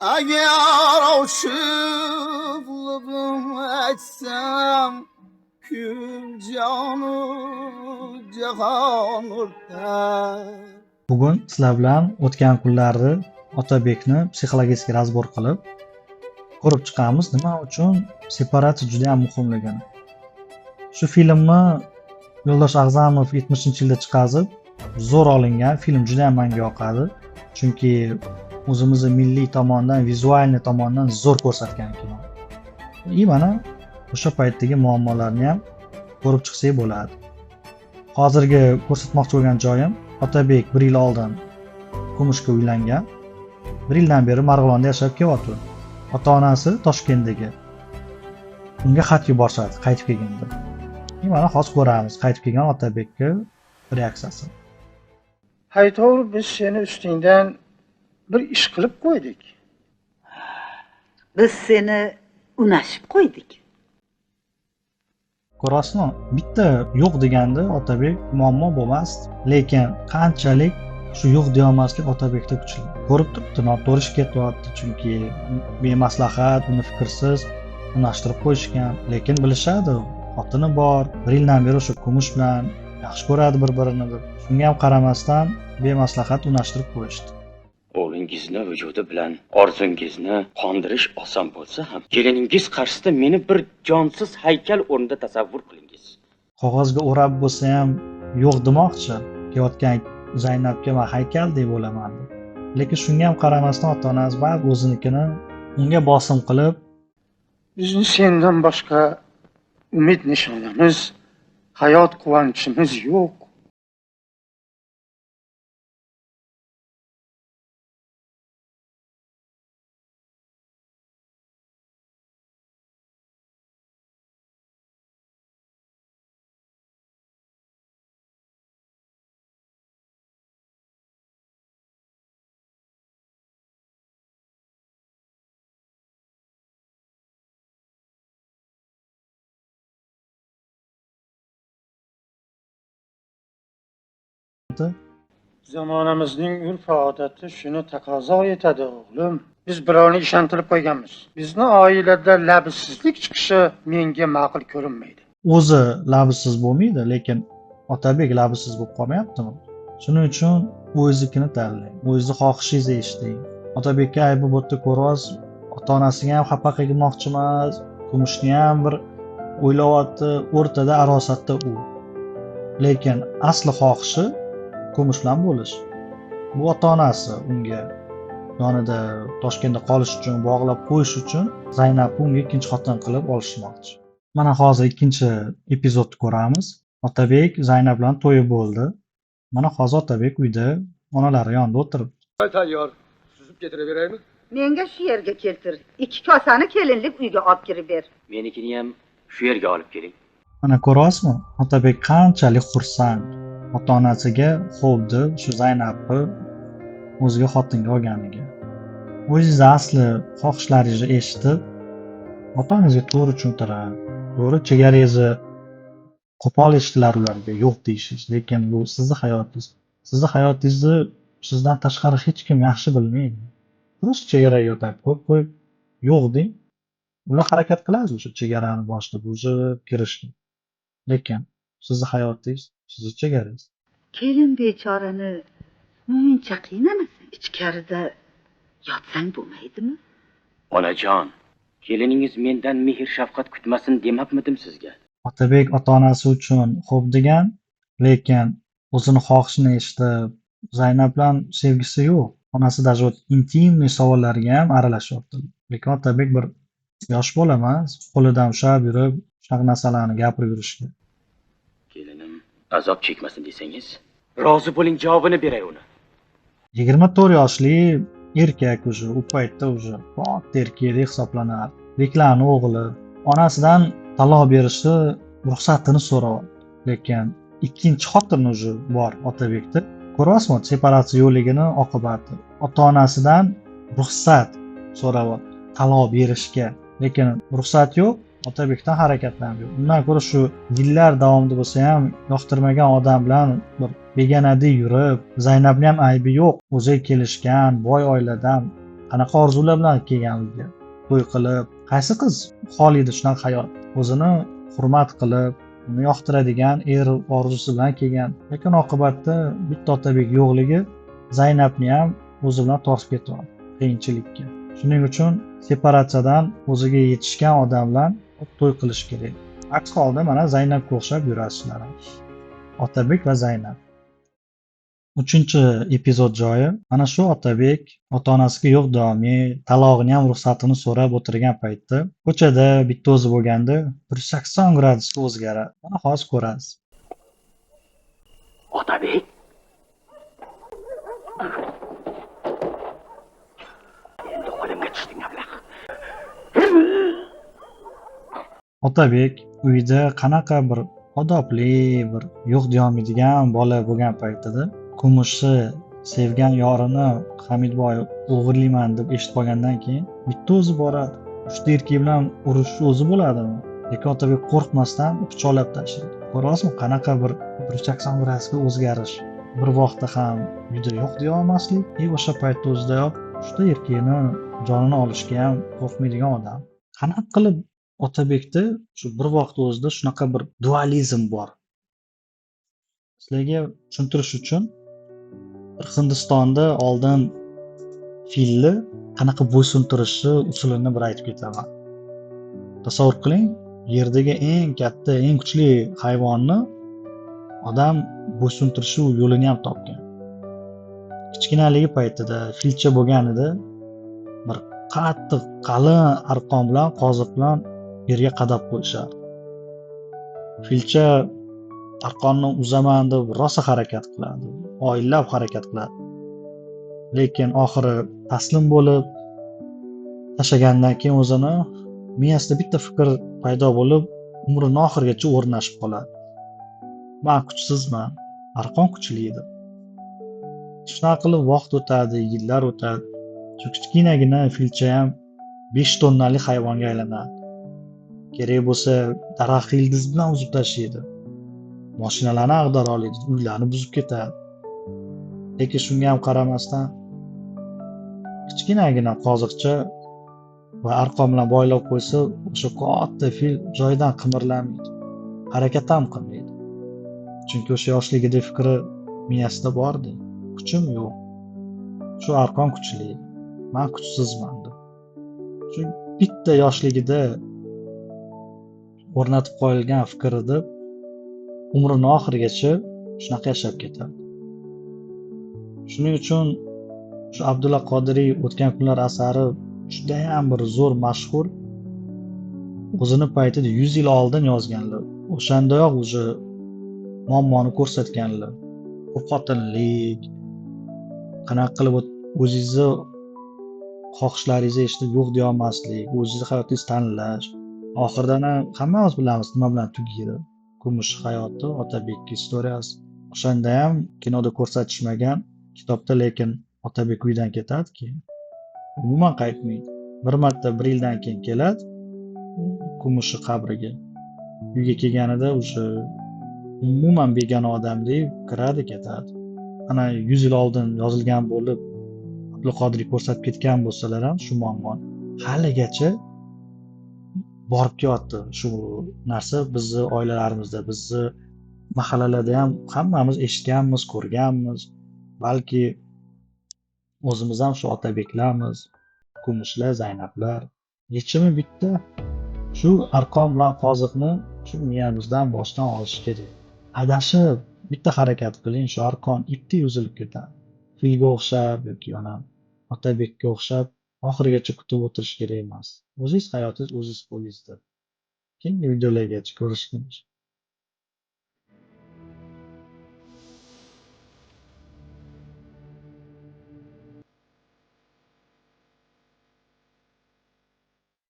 Agar oshiqligim aytsam, kul jonu jahon o'rtar. Bugun sizlar bilan o'tgan kunlarni Otabekni psixologik разбор qilib ko'rib chiqamiz, nima uchun separatsiya juda ham muhimligini. Shu filmni Yo'ldosh Ag'zamov 70-yilda chiqazib, zo'r olingan film juda ham menga yoqadi. Chunki o'zimizni milliy tomondan, vizualniy tomondan zo'r ko'rsatgan kino. И mana o'sha paytdagi muammolarni ham ko'rib chiqsak bo'ladi. Hozirgi ko'rsatmoqchi bo'lgan joyim, Otabek 1 yil oldin Kumushga uylangan. 1 yildan beri Marg'ilonda yashab kelyapti. Ota-onasi Toshkentdagi. Unga xat yuborishadi qaytib kelganda. И mana hozir ko'ramiz qaytib kelgan Otabekning reaksiyasi. Haytovur, biz seni ustingdan bir ish qilib qo'ydik. Biz seni unashib qo'ydik. Ko'rasizmi? Bitta yo'q deganda Otabek muammo bo'lmasdi. Lekin qanchalik shu yo'q deya olmaslik Otabekda kuchli. Ko'rib turibdi, noto'g'ri ish ketyapti, chunki bemaslahat, uni fikrsiz unashtirib qo'yishgan. Lekin bilishadi, xotini bor, 1 yildan beri o'sha Kumush bilan yaxshi ko'radi bir-birini deb. Shunga ham qaramasdan bemaslahat unashtirib qo'yishdi. O'g'lingizni vujudi bilan orzungizni qondirish oson bo'lsa ham, keliningiz qarshisida meni bir jonsiz haykal o'rnida tasavvur qilingiz. Qog'ozga o'rab bo'lsa ham yo'q demoqchi, kelayotgan Zaynabga men haykal deb bo'laman deb. Lekin shunga ham qaramasdan ota-onasi baribir o'zinikini unga bosim qilib, bizni sendan boshqa umid nishonamiz, hayot quvonchimiz yo'q. Zamonamizning urf-odati shuni taqozo etadi, o'g'lim. Biz birovni ishontirib qo'yganmiz. Bizni oilada labsizlik chiqishi menga ma'qul ko'rinmaydi. O'zi labsiz bo'lmaydi, lekin Otabek labsiz bo'lib qolmayaptimi? Shuning uchun o'zingiznikini tanlang, o'zingizni xohishingizni eshiting. Otabekka aybi bu yerda ko'ryapsiz, ota-onasiga ham xafa qilmoqchi emas, Kumushni ham bir o'ylayapti, o'rtada arosatda u. Lekin asli xohishi Kumush bilan bo'lish. Bu ota-onasi unga yonida Toshkentda qolish uchun, bog'lab qo'yish uchun Zaynabni unga ikkinchi xotin qilib olishmoqchi. Mana hozir ikkinchi epizodni ko'ramiz. Otabek Zaynab bilan to'yi bo'ldi. Mana hozir Otabek uyda onalari yonida o'tiribdi. Tayyor, suzib ketiraveraymi? Menga shu yerga keltir. 2 kosani kelinlik uyga olib kirib ber. Menikini ham shu yerga olib keling. Mana ko'rasizmi? Otabek qanchalik xursand. Ota-onasiga xo'p deb shu Zaynabni o'ziga xotinga olganiga. O'zingiz asli xohishlaringizni eshitib, ota-onangizga to'g'ri tushuntirib, to'g'ri chegarangizni qo'pol eshitdilar ularga yo'q deyishingiz, lekin bu sizni hayotingiz. Sizni hayotingizni sizdan tashqari hech kim yaxshi bilmaydi. Просто chegaraga yo'tab qo'yib yo'q deng. Ular harakat qiladi o'sha chegarani boshida buzib kirishga. Lekin sizni hayotingiz, sizni chegarangiz. Kelin bechorani muncha qiynamasin. Ichkarida yotsang bo'lmaydimi? Onajon, keliningiz mendan mehr shafqat kutmasin demabmidim sizga? Otabek ota-onasi uchun xo'p degan, lekin o'zini xohishini eshitib, Zaynab bilan sevgisi yo'q. Onasi даже вот intimniy savollarga ham aralashyapti. Lekin Otabek bir yosh bola emas, qo'lidan ushlab yurib, shunaqa narsalarni gapirib yurishga. Kelinim azob chekmasin desangiz, rozi bo'ling, javobini beray uni. 24 yoshli erkak уже, u paytda уже katta erkak hisoblanardi. Beklarning o'g'li onasidan taloq berishni ruxsatini so'rayapti. Lekin ikkinchi xotin уже bor Otabekda. Ko'ryapsizmi, separatsiya yo'qligini oqibati. Ota-onasidan ruxsat so'rayapti taloq berishga. Lekin ruxsat yo'q, Otabekdan harakatlanib yo'q. Undan ko'ra shu yillar davomida bo'lsa ham yoqtirmagan odam bilan bir begonadek yurib, Zaynabning ham aybi yo'q, o'zi kelishgan, boy oiladan Qanaqa orzular bilan kelgan uyga? To'y qilib, qaysi qiz xohlaydi shunaqa hayot? O'zini hurmat qilib, uni yoqtiradigan er orzusi bilan kelgan. Lekin oqibatda bitta Otabek yo'qligi Zaynabni ham o'zi bilan tortib ketyapti qiyinchilikka. Shuning uchun separatsiyadan o'ziga yetishgan odam bilan to'y qilish kerak. Aks holda mana Zaynabga o'xshab yurasizlar. Otabek va Zaynab. 3-chi epizod joyi mana shu Otabek ota-onasiga yo'q deolmay, talog'ini ham ruxsatini so'rab o'tirgan paytda ko'chada bitta o'zi bo'lganda 180 gradusga o'zgaradi. Mana hozir ko'rasiz. Otabek. Endi qo'limga tushding ablah. Otabek uyda qanaqa bir odobli, bir yo'q deyolmaydigan bola bo'lgan paytida Kumushni sevgan yorini Hamidboy o'g'irlayman deb eshitib qolgandan keyin bitta o'zi boradi. 3 ta erkak bilan urush o'zi bo'ladimi? Lekin Otabek qo'rqmasdan pichoqlab tashlaydi. Ko'ryapsizmi, qanaqa bir 180 gradusga o'zgarish. Bir vaqtda ham uyda yo'q deya olmaslik, o'sha paytda o'zidayoq 3 ta erkakni jonini olishga ham qo'rqmaydigan odam. Qanaqa qilib Otabekda shu bir vaqt o'zida shunaqa bir dualizm bor. Sizlarga tushuntirish uchun bir Hindistonda oldin filni qanaqa bo'ysuntirishni usulini bir aytib ketaman. Tasavvur qiling, yerdagi eng katta, eng kuchli hayvonni odam bo'ysuntirishi yo'lini ham topgan. Kichkinaligi paytida filcha bo'lganida bir qattiq qalin arqon bilan, qoziq bilan yerga qadab qo'yishardi. Filcha arqonni uzaman deb rosa harakat qiladi, oylab harakat qiladi. Lekin oxiri taslim bo'lib tashagandan keyin o'zini miyasida bitta fikr paydo bo'lib, umrini oxirigacha o'rnashib qoladi. Men kuchsizman, arqon kuchli edi. Shunaqa qilib vaqt o'tadi, yillar o'tadi. Shu kichkinagina filcha ham 5 tonnalik hayvonga aylanadi. Kerak bo'lsa daraxt ildiz bilan uzib tashlaydi. Mashinalarni ag'dara oladi, uylarni buzib ketadi. Lekin shunga ham qaramasdan kichkinagina qoziqcha va arqon bilan boylab qo'ysa, o'sha katta fil joyidan qimirlamaydi, harakat ham qilmaydi. Chunki o'sha yoshligida fikri miyasida bordi. Kuchim yo'q. Shu arqon kuchli, men kuchsizman deb. Shu bitta yoshligida o'rnatib qo'yilgan fikri deb umrini oxirigacha shunaqa yashab ketadi. Shuning uchun shu Abdulla Qodiriy O'tgan kunlar asari juda ham bir zo'r, mashhur. O'zini paytida 100 yil oldin yozganlar. O'shandayoq o'sha muammoni ko'rsatganlar. Ko'p xotinlik, qanaqa qilib o'zingizni xohishlaringizni eshitib yo'q deya olmaslik, o'zingizni hayotingizni tanlash. Oxiridan hammamiz bilamiz nima bilan tugaydi. Kumush hayoti, Otabek istoriyasi. O'shanda ham kinoda ko'rsatishmagan, kitobda lekin Otabek uydan ketadi keyin. Umuman qaytmaydi. Bir marta bir yildan keyin keladi Kumushi qabriga. Uyga kelganida o'sha umuman begona odamdek kiradi, ketadi. Ana 100 yil oldin yozilgan bo'lib, Abdulla Qodiriy ko'rsatib ketgan bo'lsalar ham shu muammo haligacha borib kelyapti. Shu narsa bizni oilalarimizda, bizni mahallalarda ham hammamiz eshitganmiz, ko'rganmiz. Balki o'zimiz ham shu Otabeklarmiz, Kumushlar, Zaynablar. Yechimi bitta, shu arqon bilan qoziqni shu miyamizdan boshdan olish kerak. Adashib bitta harakat qiling, shu arqon ipdek uzilib ketadi. Filga o'xshab yoki ana Otabekka o'xshab oxirigacha kutib o'tirish kerak emas. O'zingiz hayotingiz o'zingiz qo'lingizda. Keyingi videolargacha ko'rishguncha.